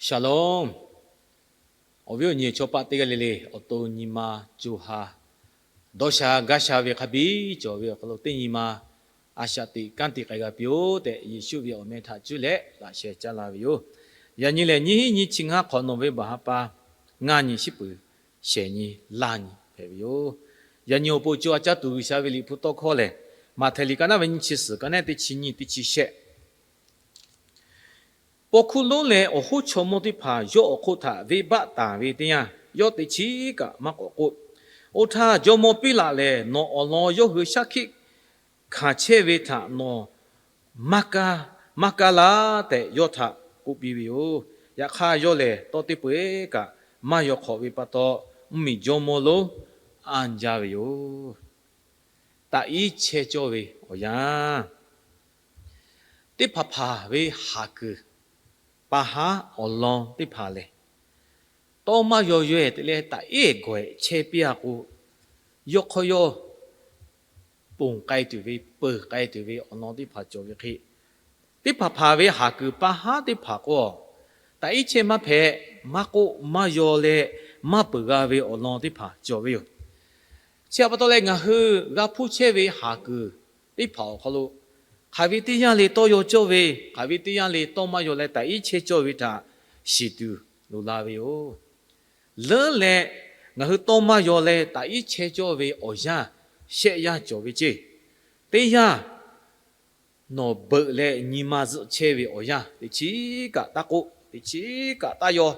Shalom. Awˬ viˉ awˬ nyi chaw paˆ teˇ g'aˇ le le, awˬ to nyi ma co ha dawˇ sha gaˇ sha ve hk'a biˇ cawˬ ve awˬ hk'aw lo, teˇ nyi ma a shaꞈ teꞈ kanˉ te k'ai g'a piˇ-oˆ tehꞈ, Yeˍsuˆ ve awˬ meh htaꞈ cuˇ leh laꞈ sheh caˇ la ve yoˬ. Yaꞈ nyi lehˬ, nyiˇ hinˉ nyiˇ chi ngaˇ hk'awꞈ nawˬ ve baˬ ha pa ngaˇ nyi shiˉ peuˍ shehˍ nyi laˇ nyi hpehꞈ ve yoˬ. Yaꞈ nyi awˬ pon co ha caˇ tuˬ G'uiˬsha ve Liꞈ hpu tawˇ hkawˇ lehˬ, Maꞈhtehˍ liꞈ ka naˉ ve nyiˇ chi suhˍ, ka naˉ teˇ chi nyiˇ teˇ chi shehˆ. Paw hkuˇ lonˉ leh awˬ hoˉ chaw mawˇ teˇ hpaˍ yawˇ awˬ hk'oˆ htaꞈ venˇbaˆ taˍ ve teˇ yanˇ, yawˇ teˇ chiˉ kaꞈ maˇ k'awꞈ k'oˆ. Oˇ htaˇ, jawˇmawˇ Piˉlaꞈ lehˬ, nawˬ awˬ lawn yawˇ hui shaˉ hkiˆ hkanˍ chehˇ ve htaꞈ nawˬ maˇ kaˇ laˇ tehꞈ yawˇ htaꞈ k'oˆ piˇ ve yoˬ. Yaꞈ hk'aˇ, yawˇ lehˬ tawˇ teˇ peu-eˬ kaꞈ maˇ yaw hk'awꞈ ve pa taw, mvuhˇmiˬ jawˇmawˇ lonˉ anˇ jaˇ ve yoˬ. Taꞈ iˉ chehˇ cawˇ ve awˬ yanˇ, teˇ hpaˍ hpaˍ ve haˍ kuiˬ, pa haˉ awˬ lawn teˇ hpaˍ lehˬ, tawˇ maˇ yaw yaw-ehˍ te leh taꞈ iˉ gawˬ-ehˍ chehˇ piˇ-a k'o, yawˇ hk'aw yawˇ ponˬ k'ai tuˬ ve, peuˬ k'ai tuˬ ve awˬ lawn teˇ hpaˍ cawˬ ve hk'e, teˇ hpaˍ hpaˍ ve haˍ kuiˬ pa haˉ teˇ hpaˍ k'o, taꞈ iˉ chehˇ maˇ hpehꞈ, maˇ k'oˆ maˇ yaw leh maˇ peuˬ g'a ve awˬ lawn teˇ hpaˍ cawˬ ve yoˬ. Chi htaꞈ pa taw leh, ngaˬ hui g'a hpuˇ chehˇ ve haˍ kuiˬ teˇ hpaˍ awˬ hk'aw lo, hk'aˬ ve teˇ yanˇ le tawˇ yaw cawˇ ve, hk'aˬ ve teˇ yanˇ le tawˇ maˇ yaw leh taꞈ iˉ chehˇ cawˇ ve htaꞈ shiˍ tuˬ loˍ la ve yoˬ. Leuˉ leh, ngaˬ hui tawˇ maˇ yaw leh taꞈ iˉ chehˇ cawˇ ve awˬ yanˇ shehˆ yanˇ cawˬ ve ceˇ. Teˇ yanˇ, nawˬ beuꞈ leh nyi ma zuhˆ chehˇ ve awˬ yanˇ, teꞈ chiˉ kaꞈ taˇ k'oˆ, teꞈ chiˉ kaꞈ taˇ yaw,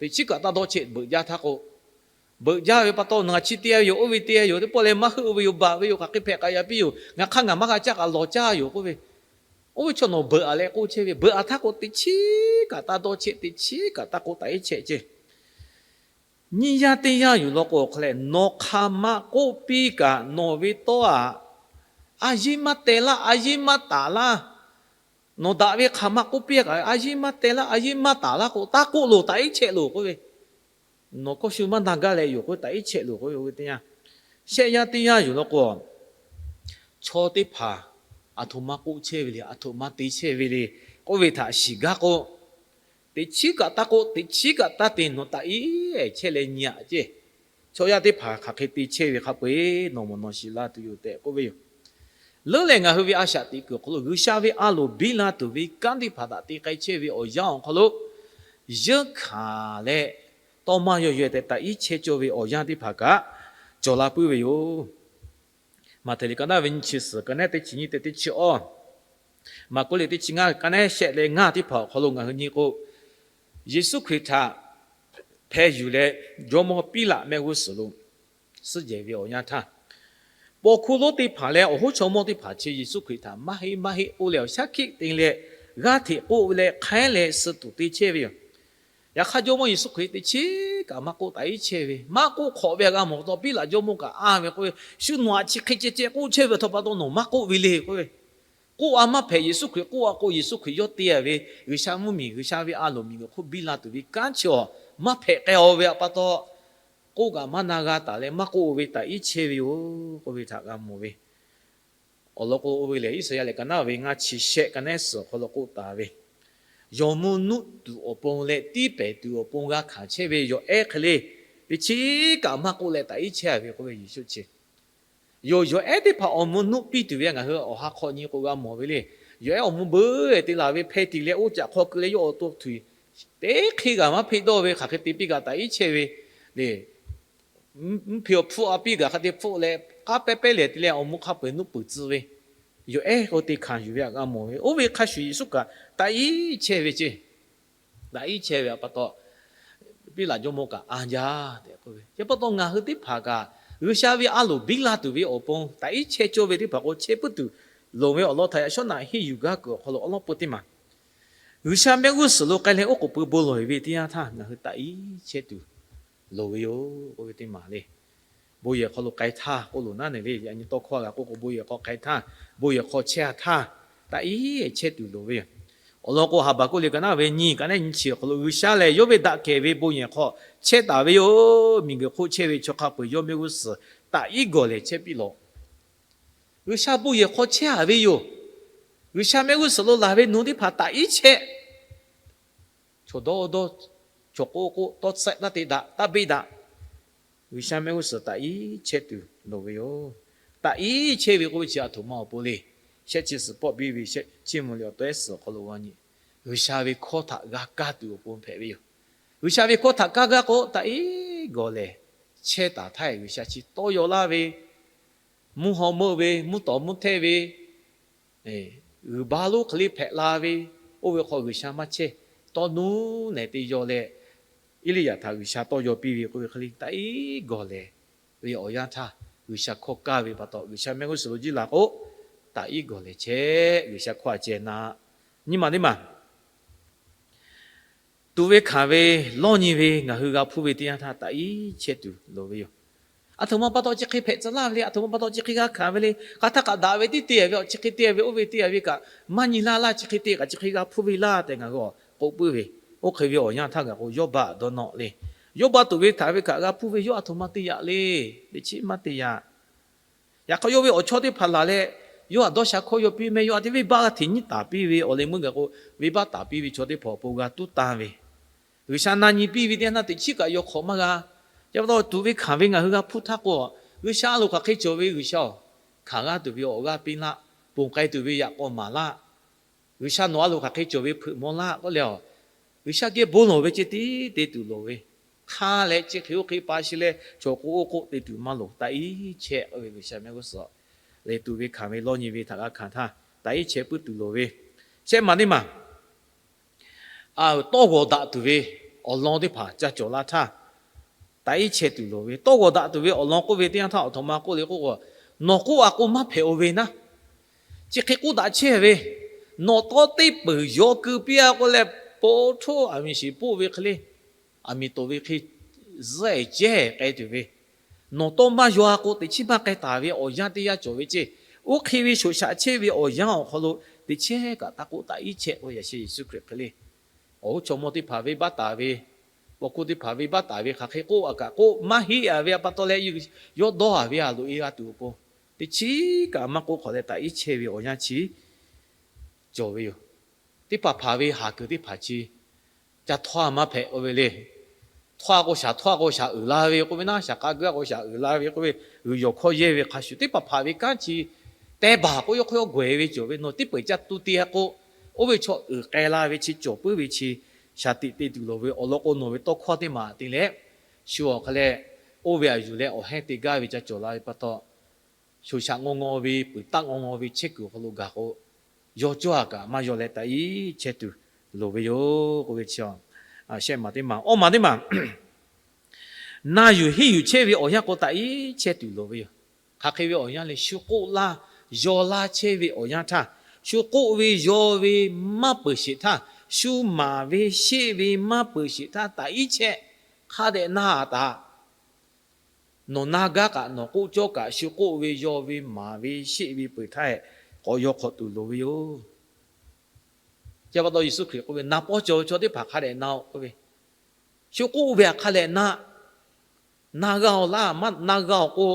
teꞈ chiˉ kaꞈ taˇ dawˇ cheˆ, beuꞈ jaˇ htaˇ k'o, beuꞈ jaˇ ve pa taw, ngaˬ chi te-a ve yoˬ, oˇ ve te-a yoˬ, teˇ pawˆ leh maˇ heuˆ ve yoˬ, baˬ ve yoˬ, hk'aˬ hk'e hpehꞈ k'ai-a piˇ yoˬ, ngaˬ hk'aˇ ngaˬ maˇ g'a caˇ k'aꞈ lawˬ caˇ yoˬ k'oˆ ve, oˇ ve chaw nawˬ beuꞈ-a leh k'oˆ chehˇ ve, beuꞈ-a htaˇ k'o, teꞈ chiˉ kaꞈ taˇ dawˇ cheˆ, teꞈ chiˉ kaꞈ taˇ k'oˆ, taꞈ iˉ chehˇ ceˇ. Nyiˇ yanˇ teˇ yanˇ yuˬ law k'o, hk'a leh nawˬ hk'aˬ ma k'oˆ piˇ kaꞈ, nawˬ ve tawˇ-a, a yiˉ maˇ teh laˇ, a yiˉ maˇ taˍ laˇ. Nawˬ daꞈ ve hk'aˬ ma k'oˆ piˇ kaꞈ, a yiˉ maˇ teh laˇ, a yiˉ maˇ taˍ laˇ k'o, taˇ k'oˆ loˬ, taꞈ iˉ chehˇ loˬ k'oˆ ve. Nawˬ hkawˇ shu maˇ na gaˇ leh yoˬ k'o, taꞈ iˉ chehˇ loˬ k'oˆ ve, oˇ ve teˇ yanˇ. Shehˆ yanˇ teˇ yanˇ yuˬ law k'o, chaw teˇ hpaˍ aˬ htoꞈ ma k'oˆ chehˇ ve le, aˬ htoꞈ ma te chehˇ ve le k'oˆ ve htaꞈ shiˍ gaˇ k'o, teꞈ chiˉ kaꞈ taˇ k'oˆ, teꞈ chiˉ kaꞈ taˇ te, nawˬ taꞈ iˉ chehˇ leh nyi-a ceˇ. Chaw yaˇ teˇ hpaˍ hk'aˬ hk'e te chehˇ ve hk'a peu-eˬ nawˬ mawˬ nawˬ shiˍ la tuˬ yoˬ tehꞈ k'oˆ ve yoˬ. Leuˉ leh ngaˬ hui ve a shaꞈ teꞈ kuiˬ awˬ hk'aw lo G'uiˬsha ve a loˍ biˇ la tuˬ ve kanˉ teˇ hpaˍ htaꞈ te k'ai chehˇ ve awˬ yanˇ awˬ hk'aw lo, yeunˇ hkanˍ leh tawˇ maˇ yaw yaw tehꞈ taꞈ iˉ chehˇ cawˇ ve awˬ yanˇ teˇ hpaˍ kaꞈ cawˬ la puiˉ ve yoˬ. Maꞈhtehˍ liꞈ ka naˉ ve nyiˇ chi suhˍ, ka naˉ teˇ chi nyiˇ tehꞈ teˇ chi awˇ, Maˍkuˆ liꞈ teˇ chi ngaˇ, ka naˉ shehˆ leh ngaˇ teˇ hpaˍ awˬ hk'aw lo ngaˬ hui nyi k'o, Yeˍsuˆ Hkriꞈ htaꞈ hpeh yuˬ leh, jawˇmawˇ Piˉlaꞈ mehˆ g'uˇ suhˍ lo suhˉ jehˬ ve awˬ yanˇ htaˇ, paw hkuˇ lonˉ teˇ hpaˍ leh awˬ hoˉ chaw mawˇ teˇ hpaˍ chi Yeˍsuˆ Hkriꞈ htaꞈ maˇ heˆ maˇ heˆ k'oˆ leh awˬ shaˉ hkiˆ te leh, g'aˇ hteꞈ k'oˆ ve leh hk'aiˉ leh suh tuˬ te chehˇ ve yoˬ. Yaꞈ hk'aˇ, jawˇmawˇ Yeˍsuˆ Hkriꞈ teꞈ chiˉ kaꞈ maˇ k'oˆ, taꞈ iˉ chehˇ ve, maˇ k'oˆ hk'awꞈ ve htaꞈ g'a mawˬ pa taw, Piˉlaꞈ jawˇmawˇ kaꞈ anˇ ve k'oˆ ve, Shu nawˬ htaꞈ chi hk'e ceh ceh k'oˆ chehˇ ve awˬ htoꞈ pa taw nawˬ maˇ k'oˆ ve le k'oˆ ve. K'oˆ-a maˇ hpehꞈ, Yeˍsuˆ Hkriꞈ k'oˆ-a k'o, Yeˍsuˆ Hkriꞈ yawˇ te-a ve G'uiˬsha mvuhˇmiˬ, G'uiˬsha ve a loˍ miˬguiˬ hk'oˆ biˇ la tuˬ ve kanˉ chi awˬ maˇ hpehꞈ k'ai-a ve pa taw, k'oˆ kaꞈ maˇ na g'a taˍ leh maˇ k'oˆ-o ve taꞈ iˉ chehˇ ve yoˬ k'oˆ ve htaꞈ g'a mawˬ ve. Awˬ lawn k'o, oˇ ve lehˬ, Iˉsaˍyaˆ lehˬ ka naˉ ve ngaˇ chi shehˆ ka naˉ suhˍ awˬ hk'aw lo k'oˆ taˍ ve, yawˬ mvuh nuˆ tuˬ awˬ pon leh tiˇ pehˍ tuˬ awˬ pon g'a hkanˍ chehˇ ve yawˬ ehˉ hk'e le, teˇ chiˉ kaꞈ maˇ k'oˆ leh taꞈ iˉ chehˇ-a ve k'oˆ ve Yeˍsuˆ chi. Yoˬ, yawˬ ehˉ teˇ hpaˍ awˬ mvuh nuˆ piˇ tuˬ ve ngaˬ hui awˬ ha hk'aw nyi k'o g'a mawˬ ve le. Yawˬ ehˉ awˬ mvuh beuˬ te laˬ ve hpeh tiˍ leh oˇ caꞈ hk'aw keu leh yawˇ awˬ to htuiˍ teˇ hk'e g'aꞈ maˇ hpeˇ dawˇ ve hk'aˬ hk'e te piˇ kaꞈ taꞈ iˉ chehˇ ve le. Mvuhˇ hpeꞈ awˬ hpfuhˆ a piˇ kaꞈ hk'a te hpfuhˆ leh, k'aˉ pehˉ pehˉ lehˬ te leh awˬ mvuh hk'a peu-eˬ nuˆ peuˬ tcuh ve, yawˬ ehˉ k'o te hkanˍ yuˬ ve htaꞈ g'a mawˬ ve. Oˇ ve hk'a shuˍ Yeˍsuˆ kaꞈ taꞈ iˉ chehˇ ve ceˇ. Taꞈ iˉ chehˇ ve pa taw, Piˉlaꞈ jawˇmawˇ kaꞈ anˇ jaˇ tehꞈ k'oˆ ve. Chi pa taw ngaˬ hui teˇ hpaˍ kaꞈ G'uiˬsha ve a loˍ biˇ la tuˬ ve awˬ pon taꞈ iˉ chehˇ cawˇ ve teˇ hpaˍ k'o, chehˇ puiˉ tuˬ loˍ ve awˬ lawn htaꞈ yaꞈ shawˉ naꞈ henˇ yuˬ gaˇ kuiˬ awˬ hk'aw lo awˉ lawˉ peuˇ teˇ maˬ, G'uiˬsha mehˆ g'uˇ suhˍ lo k'ai leh oˉ k'oˍ pui bon lawˬ-e ve teˇ yanˇ htaˇ, ngaˬ hui taꞈ iˉ chehˇ tuˬ loˍ ve yoˬ k'oˆ ve teˇ maˬ le. Bon yehˬ hk'aw lo k'ai htaˇ k'oˆ loˬ naˉ neˬ le, yaꞈ nyi tawˇ hkawˇ g'a k'oˆ k'o, bon yehˬ hk'aw k'ai htaˇ, bon yehˬ hk'aw chehˇ a htaˇ, taꞈ iˉ chehˇ tuˬ loˍ ve yoˬ. Awˬ lawn k'o, Haˍbaˍkuˆ liꞈ ka naˉ ve nyiˇ ka naˉ nyiˇ chi awˬ hk'aw lo, G'uiˬsha lehˬ yawˇ ve daꞈ kehˬ ve bon yehˬ hk'aw chehˇ taˍ ve yoˬ. Miˬguiˬ hk'oˆ chehˇ ve chaw hk'a peu-eˬ yawˇ mehˆ g'uˇ suhˍ taꞈ iˉ gawˬ lehˬ chehˇ piˇ lawˬ. G'uiˬsha bon yehˬ hk'aw chehˇ a ve yoˬ. G'uiˬsha mehˆ g'uˇ suhˍ lo laˬ ve nawˬ teˇ hpaˍ taꞈ iˉ chehˇ chaw dawˇ dawˇ, chaw k'oˆ k'oˆ, tawˇ tsuhˆ taˇ te daꞈ, taˇ beˆ daꞈ. G'uiˬsha mehˆ g'uˇ suhˍ taꞈ iˉ chehˇ tuˬ loˍ ve yoˬ. Taꞈ iˉ chehˇ ve k'oˆ ve chi aˬ htoꞈ ma awˬ pon le. Shehˆ chi suhˍ pawˆ biˇ ve shehˆ chi mvuh liꞈ awˬ tawehˉ suhˍ awˬ hk'aw lo g'a nyi, G'uiˬsha ve hkawˇ htaꞈ g'a kaˇ tuˬ awˬ pon hpehꞈ ve yoˬ. G'uiˬsha ve hkawˇ htaꞈ kaˇ gaˇ k'o, taꞈ iˉ gawˬ lehˬ chehˇ taˍ htaˇ, G'uiˬsha chi tawˇ yaw laˇ ve, mvuhˇ haw meuˆ ve, mvuhˇ tawˍ mvuhˇ htehˇ ve, g'uiˬ baˇ lonˉ hk'e le hpehꞈ la ve, oˇ ve hk'aw G'uiˬsha maˇ chehˇ, tawˇ nuˉ lehˬ te yaw leh, Eˇliˇyaꞈ htaꞈ G'uiˬsha tawˇ yaw piˇ ve k'oˆ ve hk'e le, taꞈ iˉ gawˬ lehˬ ve awˬ yanˇ htaˇ, G'uiˬsha hkawˇ kaˇ ve pa taw, G'uiˬsha mehˆ g'uˇ suhˍ lo jiˇ la k'o, taꞈ iˉ gawˬ lehˬ chehˇ, G'uiˬsha hkawˇ a ceh na. Nyi maˬ teˇ maˬ tuꞈ ve hkanˍ ve, lawˇ nyi ve ngaˬ hui g'a hpuˇ ve teˇ yanˇ htaˇ, taꞈ iˉ chehˇ tuˬ loˍ ve yoˬ. Aˬ htoꞈ ma pa taw chi hk'e hpehꞈ tcuh laˇ ve le, aˬ htoꞈ ma pa taw chi hk'e g'a hkanˍ ve le, hk'aˬ htaˇ kaꞈ daꞈ ve tiˉ te ve, chi hk'e te ve oˇ ve te ve kaꞈ maˇ nyi laˇ laˇ, chi hk'e te kaꞈ chi hk'e g'a hpuˇ ve laˇ tehꞈ ngaˬ hui k'oˆ puiˉ ve, oˇ hk'e ve awˬ yanˇ htaˇ gaˬ k'o, Yawˇbaˆ dawˇ nawˆ le. Yawˇbaˆ tuꞈ ve htaꞈ ve kaꞈ g'a hpuˇ ve, yawˇ aˬ htoꞈ ma te yaꞈ le, teꞈ chiˉ maˇ te yaꞈ. Yaꞈ hk'aˇ, yawˇ ve awˬ chawˇ teˇ hpaˍ laˬ leh, yawˇ htaꞈ dawˇ sha hkawˇ yaw piˇ meh, yawˇ htaꞈ teˇ venˇbaˆ g'aˇ hteꞈ nyiˉ taˍ piˇ ve awˬ leh meuˇ gaˬ k'o, venˇbaˆ taˍ piˇ ve chaw teˇ hpaˍ awˬ pon g'a tuˉ tanˇ ve, G'uiˬsha na nyi piˇ ve teˇ yanˇ htaˇ teꞈ chiˉ kaꞈ yaw hk'awꞈ maˇ g'a. Chi pa taw tuꞈ ve hkanˍ ve ngaˬ hui g'a hpuˇ htaˇ k'o, G'uiˬsha a loˍ hk'aˬ hk'e cawˬ ve, G'uiˬsha-oˬ, hkanˍ g'a tuˬ ve awˬ g'aˇ piˇ laˇ, ponˬ k'ai tuˬ ve yaꞈ k'aw maˍ laˇ, G'uiˬsha nawˬ a loˍ hk'aˬ hk'e cawˬ ve hpeuꞈ maw laˇ k'oˆ leh, G'uiˬsha geh bon lawˬ ve ceh tiˉ te tuˬ loˍ ve, hk'a leh chi hk'e oˇ hk'e pa shi leh chaw k'oˆ oˇ k'oˆ te tuˬ maˇ loˍ. Taꞈ iˉ chehˇ k'oˆ ve G'uiˬsha mehˆ g'uˇ suhˍ lehˬ, tuꞈ ve hkanˍ ve lawˇ nyi ve htaꞈ g'a hkanˍ htaˇ, taꞈ iˉ chehˇ puiˉ tuˬ loˍ ve, shehˆ maˬ teˇ maˬ tawˇ g'awˬ daꞈ tuˬ ve awˬ lawn teˇ hpaˍ ca cawˬ la htaˇ, taꞈ iˉ chehˇ tuˬ loˍ ve. Tawˇ g'awˬ daꞈ tuˬ ve awˬ lawn k'oˆ ve teˇ yanˇ htaˇ aˬ htoꞈ ma k'oˆ le k'oˆ k'o, nawˬ k'oˆ a k'o maˇ hpehꞈ-o ve naˉ, chi hk'e k'oˆ daꞈ chehˇ ve, nawˬ tawˇ teˇ peuˬ yaw keu piˇ a k'oˆ leh, po htoˇ aˬ miˍ shiˍ poˆ ve hk'e le, aˬ miˍ toˍ ve hk'e zuhˆ ehˍ cehˇ k'ai tuˬ ve, nawˬ tawˇ maˇ yaw a k'o teꞈ chiˉ maˇ k'ai taˍ ve awˬ yanˇ teˇ yanˇ cawˬ ve ceˇ. Oˇ hk'e ve shoꞈ shaꞈ chehˇ ve awˬ yanˇ awˬ hk'aw lo teꞈ chehˇ kaꞈ taˇ k'oˆ, taꞈ iˉ chehˇ k'oˆ ve yaꞈ sheh Yeˍsuˆ Hkriꞈ hk'e le. Awˬ hoˉ chaw mawˇ teˇ hpaˍ venˇbaˆ taˍ ve, paw hkuˇ teˇ hpaˍ venˇbaˆ taˍ ve hk'aˬ hk'e k'oˆ a kaꞈ k'oˆ, maˇ heˆ a ve a pa taw leh, yawˇ dawˇ a ve a loꞈ e g'a tuˬ awˬ pon, teꞈ chiˉ kaꞈ maˇ k'oˆ hk'awꞈ leh taꞈ iˉ chehˇ ve awˬ yanˇ chi cawˬ ve yoˬ. Teˇ hpaˍ hpaˍ ve haˍ kuiˬ teˇ hpaˍ chi ca htawˇ a maˇ hpehꞈ k'oˆ ve le. Htawˇ a k'o shaˍ, htawˇ a k'o shaˍ uiˍ la ve k'oˆ ve naˉ, shaˍ k'a geuˆ a k'o shaˍ uiˍ la ve k'oˆ ve, g'uiˬ yawˬ hkawˇ yehˇ ve hk'a shuˍ, teˇ hpaˍ hpaˍ ve kanˉ chi teh baˬ k'oˆ yawˇ hk'aw yawˇ gawehˬ ve cawˬ ve, nawˬ teˇ peuˬ ca tu te a k'o, oˇ ve chaw uiˍ k'ai la ve chi cawˬ puiˉ ve chi, shaˍ tiꞈ te tuˬ loˍ ve awˬ lawn k'o, nawˬ ve tawˇ hkawˇ teˇ maˬ te leh, shu awˬ hk'a leh, oˇ ve a yuˬ leh awˬ hehnˇ te gaˇ ve ca cawˬ la ve pa taw, shoꞈ shaꞈ ngaw ngaw ve, peuˬ taˆ ngaw ngaw ve chehˇ kuiˬ awˬ hk'aw lo gaˬ k'o, yaw cawˇ a kaꞈ maˇ yaw leh taꞈ iˉ chehˇ tuˬ loˍ ve yoˬ k'oˆ ve chi, shehˆ maˬ teˇ maˬ. Awˇ maˬ teˇ maˬ, na yuˬ henˇ yuˬ chehˇ ve awˬ yanˇ k'o taꞈ iˉ chehˇ tuˬ loˍ ve yoˬ. Hk'aˬ hk'e ve awˬ yanˇ lehˬ, shu k'oˆ laˇ yaw laˇ chehˇ ve awˬ yanˇ htaˇ, shu k'oˆ ve yaw ve maˇ peuˬ sheˍ htaˇ, shu maˍ ve sheˆ ve maˇ peuˬ sheˍ htaˇ taꞈ iˉ chehˇ hk'a dehꞈ na taꞈ. Nawˬ na gaˇ kaꞈ, nawˬ k'oˆ cawˇ kaꞈ, shu k'oˆ ve yaw ve maˍ ve sheˆ ve peuˬ htaˇ, k'awꞈ yaw hk'awꞈ tuˬ loˍ ve yoˬ. Chi pa taw Yeˍsuˆ Hkriꞈ k'oˆ ve, Na pawˇ cawˬ ve chaw teˇ hpaˍ hk'a dehꞈ na-oˬ k'oˆ ve, shu k'oˆ ve htaꞈ hk'a dehꞈ na. Na g'a-oˬ laˇ, maˇ na g'a-oˬ k'o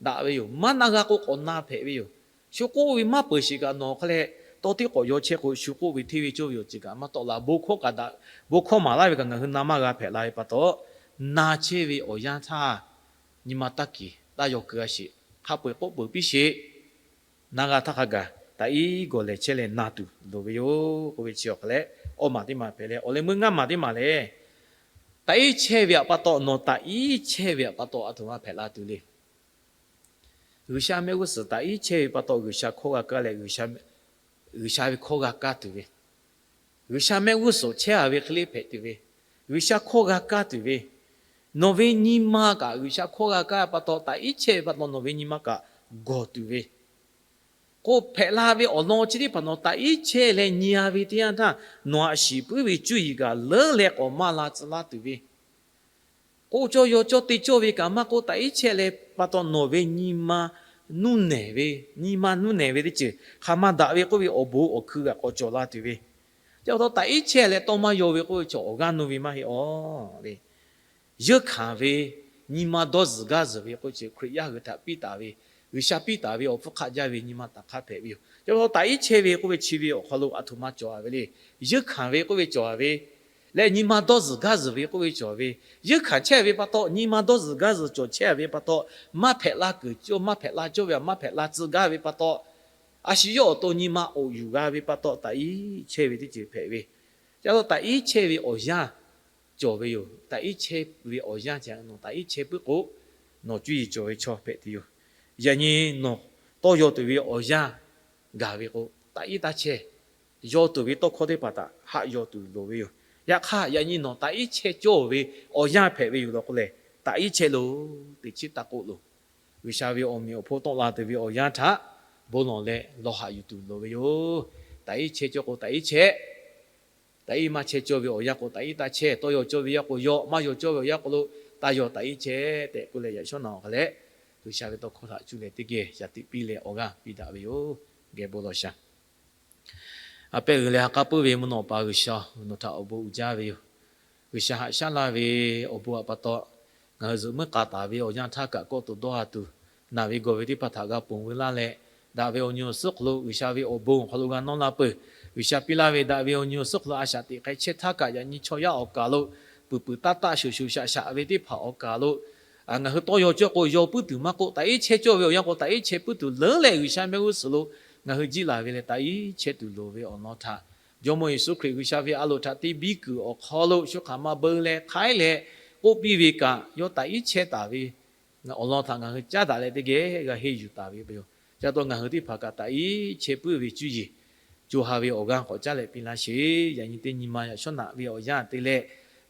daꞈ ve yoˬ. Maˇ na g'a k'o k'awꞈ na hpehꞈ ve yoˬ. Shu k'oˆ ve maˇ peuˬ sheˍ kaꞈ nawˬ hk'a leh tawˇ tiˉ k'awꞈ yaw chehˇ k'o, shu k'oˆ ve hteˇ ve cawˇ ve awˬ ceuˬ kaꞈ maˇ tawˆ la. Bon hkawˇ kaꞈ daꞈ, bon hkawˇ maˍ laˇ ve kaꞈ ngaˬ hui na maˇ g'a hpehꞈ la ve pa taw, na chehˇ ve awˬ yanˇ htaˇ nyi ma taˇ kiˍ taˇ yaw keu a sheˍ. Hk'a peu-eˬ k'oˆ peuˬ piˇ sheˍ. Na g'a htaˇ hk'a gaˬ taꞈ iˉ gawˬ lehˬ chehˇ leh na tuˬ loˍ ve yoˬ k'oˆ ve chi awˬ hk'a leh, awˇ maˬ teˇ maˬ hpehꞈ leh, awˬ leh meuˇ ngaˇ maˬ teˇ maˬ lehˬ, taꞈ iˉ chehˇ ve pa taw, nawˬ taꞈ iˉ chehˇ ve pa taw aˬ htoꞈ ma hpehꞈ la tuˬ le. G'uiˬsha mehˆ g'uˇ suhˍ taꞈ iˉ chehˇ ve pa taw, G'uiˬsha hkawˇ g'a kaˇ leh, G'uiˬsha ve hkawˇ g'a kaˇ tuˬ ve, G'uiˬsha mehˆ g'uˇ suhˍ chehˇ a ve hk'e le hpehꞈ tuˬ ve, G'uiˬsha hkawˇ g'a kaˇ tuˬ ve, nawˬ ve nyi ma kaꞈ G'uiˬsha hkawˇ g'a kaˇ pa taw, taꞈ iˉ chehˇ ve pa taw nawˬ ve nyi ma kaꞈ gawˬ tuˬ ve, k'oˆ hpehꞈ la ve awˬ lawn chi teˇ hpaˍ nawˬ taꞈ iˉ chehˇ leh nyi a ve teˇ yanˇ htaˇ, nawˬ aꞈ shiˍ puiˉ ve cuˇ yiˍ kaꞈ leuˉ leh k'awꞈ maˇ la tcuh laˇ tuˬ ve, k'oˆ cawˇ yaw cawˇ te cawˇ ve kaꞈ maˇ k'oˆ, taꞈ iˉ chehˇ leh pa taw nawˬ ve nyi ma nuˇ nehˬ ve, nyi ma nuˇ nehˬ ve teˇ ceuˬ hk'aˬ ma daꞈ ve k'oˆ ve awˬ bon awˬ hkui g'a k'awꞈ cawˬ la tuˬ ve, chi pa taw taꞈ iˉ chehˇ leh tawˇ maˇ yaw ve k'oˆ ve chaw awˬ g'aˇ nuˇ ve maˇ heˆ aˬ le. Yeunˇ hkanˍ ve nyi ma dawˇ zuhˬ gaˇ zuhˬ ve k'oˆ ve chi Hkriꞈ yaˇ hui htaꞈ piˇ taˍ ve, G'uiˬsha piˇ taˍ ve awˬ hpfuhˇ hk'aˆ jaˇ ve nyi ma taꞈ hk'aˇ hpehꞈ ve yoˬ. Chi pa taw taꞈ iˉ chehˇ ve k'oˆ ve chi ve awˬ hk'aw lo aˬ htoꞈ ma cawˬ a ve le. Yeunˇ hkanˍ ve k'oˆ ve cawˬ a ve, leh nyi ma dawˇ zuhˬ gaˇ zuhˬ ve k'oˆ ve cawˬ ve, yeunˇ hkanˍ chehˇ ve pa taw, nyi ma dawˇ zuhˬ gaˇ zuhˬ cawˬ chehˇ ve pa taw, maˇ hpehꞈ la kuiˬ cawˇ, maˇ hpehꞈ la cawˇ ve, maˇ hpehꞈ la tcuh gaˇ ve pa taw, a shu yawˇ awˬ to nyi ma oꞈ yuˬ g'a ve pa taw, taꞈ iˉ chehˇ ve teˇ ceuˬ hpehꞈ ve. Ca taꞈ iˉ chehˇ ve awˬ yanˇ cawˬ ve yoˬ. Taꞈ iˉ chehˇ ve awˬ yanˇ ca nawˬ taꞈ iˉ chehˇ puiˉ k'o, nawˬ cuˇ yiˍ cawˬ ve chaw hpehꞈ tuˬ yoˬ. Yaꞈ nyi nawˬ tawˇ yaw tuˬ ve awˬ yanˇ gaˬ ve k'o, taꞈ iˉ taˇ chehˇ. Yaw tuˬ ve tawˇ hkawˇ teˇ hpaˍ htaꞈ haꞈ yaw tuˬ loˍ ve yoˬ. Yaꞈ hk'aˇ, yaꞈ nyi nawˬ taꞈ iˉ chehˇ cawˇ ve awˬ yanˇ hpehꞈ ve yoˬ law k'o lehˬ, taꞈ iˉ chehˇ loˬ. Teꞈ chiˉ taˇ k'oˆ loˬ. G'uiˬsha ve awˬ meꞈ awˬ hponˇ tawˆ la tuˬ ve awˬ yanˇ htaꞈ bon lawˬ leh lawˬ haꞈ yuˬ tuˬ loˍ ve yoˬ. Taꞈ iˉ chehˇ cawˇ k'o, taꞈ iˉ chehˇ. Taꞈ iˉ maˇ chehˇ cawˇ ve awˬ yanˇ k'o, taꞈ iˉ taˇ chehˇ. Tawˇ yaw cawˇ ve yanˇ k'o yaw, maˇ yaw cawˇ ve awˬ yanˇ k'o lo taˇ yaw, taꞈ iˉ chehˇ tehꞈ k'oˆ leh, yaꞈ shawˉ naꞈ awˬ hk'a leh G'uiˬsha ve tawˇ hkawˇ htaꞈ cuˇ leh teˇ geh shaˍ tiꞈ piˇ leh awˬ g'aˇ piˇ daꞈ ve yoˬ. Geh bon lawˬ shaˍ. A pehˉ g'uiˬ leh ha k'aˉ puiˉ ve mvuhˇ naw pa G'uiˬsha, nawˬ htaꞈ awˬ bon uiˍ jaˇ ve yoˬ. G'uiˬsha haꞈ shaˉ laˇ ve awˬ bon htaꞈ pa taw, ngaˬ hui zuhꞈ muiˉ k'a taˍ ve awˬ yanˇ htaˇ kaꞈ kawˆ to dawˇ ha tuˬ, naˬ ve gawˬ ve teˇ hpaˍ htaꞈ g'a ponˬ veu laˇ leh, daꞈ ve awˬ nyi awˬ suhˉ hk'aw lo G'uiˬsha ve awˬ bon awˬ hk'aw lo g'a nawˇ la peuˬ. G'uiˬsha piˇ laˇ ve daꞈ ve awˬ nyi awˬ suhˉ hk'aw lo a shaꞈ teꞈ k'ai chehˇ htaˇ kaꞈ, yaꞈ nyi chaw yaˇ awˬ kaˬ lo puiˬ puiˬ taˇ taˆ shuˍ shuˍ shaꞈ shaꞈ ve teˇ hpaˍ awˬ kaˬ lo ngaˬ hui tawˇ yaw cawˇ k'o, yaw puiˉ tuˬ maˇ k'oˆ, taꞈ iˉ chehˇ cawˇ ve awˬ yanˇ k'o, taꞈ iˉ chehˇ puiˉ tuˬ leuˉ leh G'uiˬsha mehˆ g'uˇ suhˍ lo ngaˬ hui jiˇ laˬ ve leh taꞈ iˉ chehˇ tuˬ loˍ ve awˬ lawn htaꞈ, Jawˇmawˇ Yeˍsuˆ Hkriꞈ G'uiˬsha ve a loˍ htaꞈ te biˇ kuiˬ awˬ hk'aw lo shu hk'aˬ ma beu leh hk'aiˉ leh k'oˆ piˇ ve kaꞈ, yawˇ taꞈ iˉ chehˇ taˍ ve awˬ lawn htaꞈ ngaˬ hui caˉ daꞈ leh teˇ geh g'a henˇ yuˬ taˍ ve yoˬ. Ca taw ngaˬ hui teˇ hpaˍ kaꞈ taꞈ iˉ chehˇ puiˉ ve cuˇ yiˍ co ha ve awˬ g'aˇ k'awꞈ caˉ leh piˇ laˇ sheˍ. Yaꞈ nyi teˇ nyi ma yaꞈ shawˉ naꞈ ve awˬ yanˇ te leh,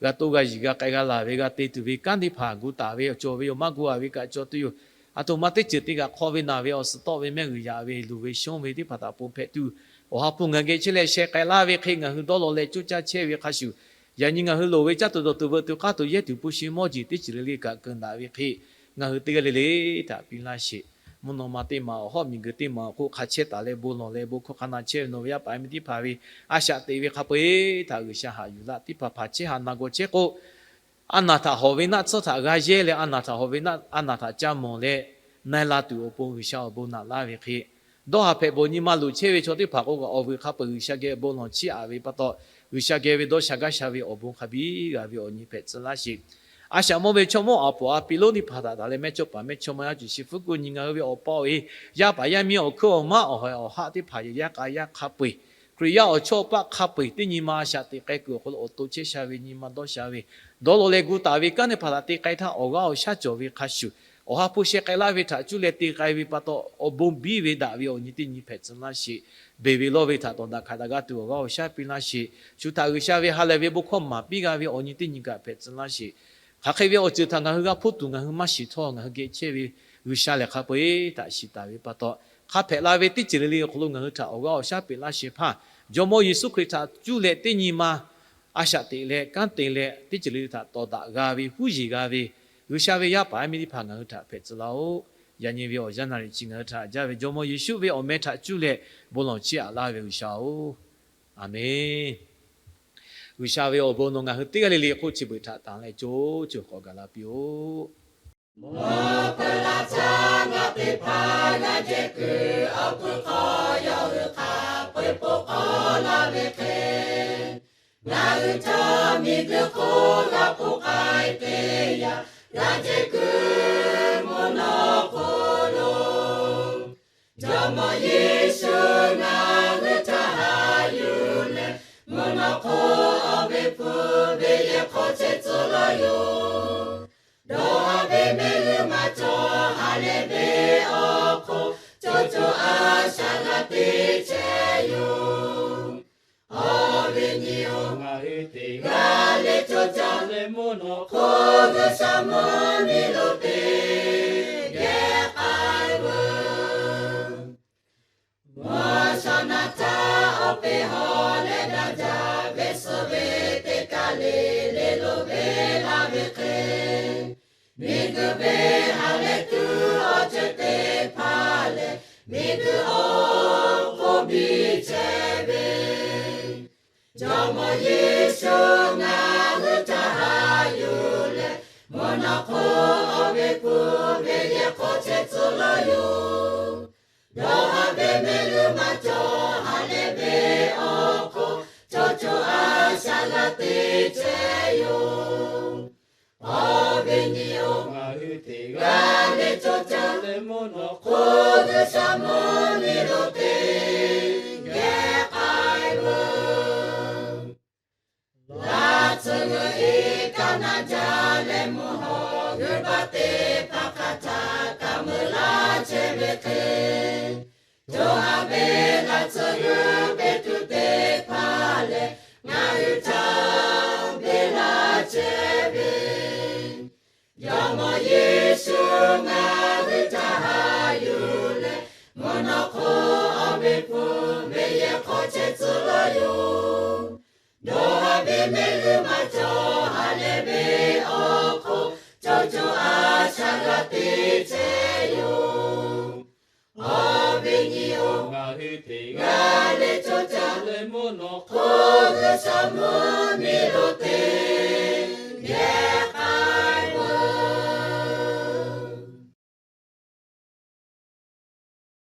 g'a toˇ g'a yiˬ g'a k'ai g'a laˬ ve g'a te tuˬ ve kanˉ teˇ hpaˍ gu taˍ ve awˬ cawˬ ve yoˬ. Maˇ gu a ve kaꞈ cawˬ tuˬ yoˬ. Aˬ htoꞈ ma teˇ ceuˬ te kaꞈ hk'aw ve naˬ ve awˬ suhˍ tawˆ ve mehˆ g'uiˬ yaꞈ ve luˬ ve shonˇ ve teˇ hpaˍ htaꞈ ponˬ hpehꞈ tuˬ, Awˬ ha hpu ngaˬ geh chehˇ leh sheh k'ai laˇ ve hk'e ngaˬ hui dawˇ law leh coˇ caˇ chehˇ ve hk'a shuˍ, yaꞈ nyi ngaˬ hui loˍ ve caˇ tuˬ dawˬ tuˬ veuꞈ tuˬ k'aˇ tuˬ yehˇ tuˬ hpu shi mawˇ jeˬ teˇ ceuˬ le le kaꞈ keunˍ daꞈ ve hk'e, ngaˬ hui teˇ g'aˇ le le htaꞈ piˇ laˇ sheˍ. Mvuhˇ naw ma teˇ maˬ awˬ hawˉ miˬguiˬ teˇ maˬ awˬ hk'oˆ hk'a chehˇ taˍ leh bon lawˬ leh bon hkawˇ hk'a na chehˇ ve nawˬ ve yaˇ paˍ yaˇ miˇ teˇ hpaˍ ve a shaꞈ teꞈ ve hk'a peu-eˬ htaꞈ G'uiˬsha haꞈ yuˬ laˇ. Teˇ hpaˍ hpaˍ chehˇ haꞈ na g'aw chehˇ k'o, a naˬ htaꞈ hawˬ ve naˆ tsuhˇ htaꞈ g'a yehˇ leh a naˬ htaꞈ hawˬ ve naˆ a naˬ htaꞈ ca mawˬ leh na-e la tuˬ awˬ pon G'uiˬsha awˬ bon naꞈ laˇ ve hk'e, dawˇ haˍ hpehꞈ bawˬ nyi ma luˬ chehˇ ve chaw teˇ hpaˍ k'o, awˬ vuiˬ hk'a peu-eˬ G'uiˬsha geh bon lawˬ chiˇ aꞈ ve pa taw, G'uiˬsha geh ve dawˇ sha gaˇ sha ve awˬ bon hk'a biˇ g'a ve awˬ nyi hpehꞈ tcuh laˇ sheˍ. A shaꞈ mawˇ ve chaw mawˇ aˬ poˍ a piˍ lonˉ teˇ hpaˍ htaꞈ taˍ leh mehˇchawˇ paˍ mehˇchawˇma yaˇ cuˬ shi hpu kuˇ nyi ngaˬ hui ve awˬ pa awˬ e, yaˇ paˍ yaˇ miˇ awˬ hkuiˉ awˬ maˉ awˬ hawehˬ awˬ haˆ teˇ hpaˍ yehˬ yaˇ k'a yaˇ hk'a peu-eˬ, Hkriꞈ yaˇ awˬ chawˇ paˆ hk'a peu-eˬ teˇ nyi ma a shaꞈ teꞈ k'ai kuiˬ awˬ hk'aw lo awˬ to chehˇ sha ve nyi ma dawˇ sha ve, dawˇ law leh gu taˍ ve kanˉ teˇ hpaˍ htaꞈ te k'ai htaˇ awˬ g'aˇ awˬ shaˉ cawˬ ve hk'a shuˍ, Awˬ ha hpu sheh k'ai laˇ ve htaꞈ cuˇ leh te k'ai ve pa taw, awˬ bon biˇ ve daꞈ ve awˬ nyi teˇ nyi hpehꞈ tcuh laˇ sheˍ. Beˬ ve lawˇ ve htaꞈ tawˍ daꞈ hkanˍ daꞈ g'a tuˬ awˬ g'aˇ awˬ shaˉ piˇ laˇ sheˍ. Shu htaꞈ G'uiˬsha ve ha lehˬ ve bon hkawˇ maˍ piˇ g'a ve awˬ nyi teˇ nyi kaꞈ hpehꞈ tcuh laˇ sheˍ. Hk'aˬ hk'e ve awˬ ceuˬ htaꞈ ngaˬ hui g'a hpuˇ tuˬ ngaˬ hui maˇ shiˍ htawˇ, ngaˬ hui geh chehˇ ve G'uiˬsha lehˬ hk'a peu-eˬ htaꞈ shiˍ taˍ ve pa taw, hk'a hpehꞈ la ve teˇ ceuˬ le le awˬ hk'aw lo ngaˬ hui htaꞈ awˬ g'aˇ awˬ shaˉ peꞈ laˇ shehˍ hpaˇ, Jawˇmawˇ Yeˍsuˆ Hkriꞈ htaꞈ cuˇ leh teˇ nyi ma a shaꞈ teꞈ leh kanˉ te leh teˇ ceuˬ le le htaꞈ tawˍ daꞈ g'a ve huˉ yeˬ g'a ve G'uiˬsha ve yaˇ paˍ yaˇ miˇ teˇ hpaˍ ngaˬ hui htaꞈ hpehꞈ tcuh laˇ-oˆ. Yaꞈ nyi ve awˬ yanˇ naˍ riˍ chi ngaˬ hui htaꞈ jaˇ ve Jawˇmawˇ Yeˍsuˆ ve awˬ meh htaꞈ cuˇ leh bon lawˬ chiˇ aꞈ laˇ ve G'uiˬsha-oˬ, Aˍmenˬ. G'uiˬsha ve awˬ bon nawˬ ngaˬ hui teˇ g'aˇ le le hk'oˆ chi beuꞈ htaꞈ tanˬ leh co co k'awꞈ gaˬ la piˇ-oˆ. Mawˬ peuˬ laˇ caˇ ngaˬ teˇ hpaˍ g'a jehˬ kuiˬ awˬ hk'aw yawˇ hui hk'a peu-eˬ po k'awꞈ la ve hk'e, ngaˬ hui chaw miˬguiˬ hk'oˆ g'a k'oˆ k'ai teˇ yanˇ, g'a jehˬ kuiˬ mvuhˇ naw hk'oˆ lo Jawˇmawˇ Yeˍsuˆ ngaˬ hui htaꞈ haꞈ yuˬ leh, mvuhˇ naw hk'oˆ awˬ ve hpu ve yehˬ hk'aw chehˇ tcuh laˇ yoˬ. Dawˇ haˍ ve mehˆ g'uˇ maˇ cawˬ, ha lehˬ ve awˬ hk'oˆ co co a shaꞈ g'a te chehˇ yoˬ. Awˬ viˉ nyi-oˬ, ngaˬ hui teˇ g'aˇ le co caˇ leh mvuhˇ naw hk'oˆ G'uiˬsha mvuhˇmiˬ lo teˇ geh k'ai veuˬ. Mvuhˇ shaw naˍ htaˇ awˬ peˇ hawˬ leh daꞈ jaˇ ve suh ve teˇ kaˇ le le lo ve laˇ ve hk'e, miˬguiˬ ve ha lehˬ tuˬ awˬ ceuˬ teˇ hpaˍ lehˬ, miˬguiˬ awˬ hk'oˆ biˇ chehˇ ve Jawˇmawˇ Yeˍsuˆ ngaˬ hui htaꞈ haꞈ yuˬ leh, mvuhˇ naw hk'oˆ awˬ ve hpu ve yehˬ hk'aw chehˇ tcuh laˇ yoˬ. Dawˇ haˍ ve mehˆ g'uˇ maˇ cawˬ, ha lehˬ ve awˬ hk'oˆ co co a shaꞈ g'a te chehˇ yoˬ. Awˬ viˉ nyi-oˬ, ngaˬ hui teˇ g'aˇ le cawˇ caˇ leh mvuhˇ naw hk'oˆ G'uiˬsha mvuhˇmiˬ lo teˇ geh k'ai veuˬ. Laˇ tcuh g'uiˬ iˉ kaˆ naˆ jaˇ leh mvuhˇ hawˬ g'uiˬ baˆ teˇ hpaˍ hk'a htaꞈ kaꞈ meuꞈ laˇ chehˇ ve hk'e, co ha ve laˇ tcuh g'uiˬ Peˍtruˆ teˇ hpaˍ lehˬ, ngaˬ hui htaꞈ beˬ laˇ chehˇ ve Jawˇmawˇ Yeˍsuˆ ngaˬ hui htaꞈ haꞈ yuˬ leh, mvuhˇ naw hk'oˆ awˬ ve hpu ve yehˬ hk'aw chehˇ tcuh laˇ yoˬ. Dawˇ haˍ ve mehˆ g'uˇ maˇ cawˬ, ha lehˬ ve awˬ hk'oˆ co co a shaꞈ g'a te chehˇ yoˬ. Awˬ viˉ nyi-oˬ, ngaˬ hui teˇ g'aˇ le cawˇ caˇ leh mvuhˇ naw hk'oˆ G'uiˬsha mvuhˇmiˬ lo teˇ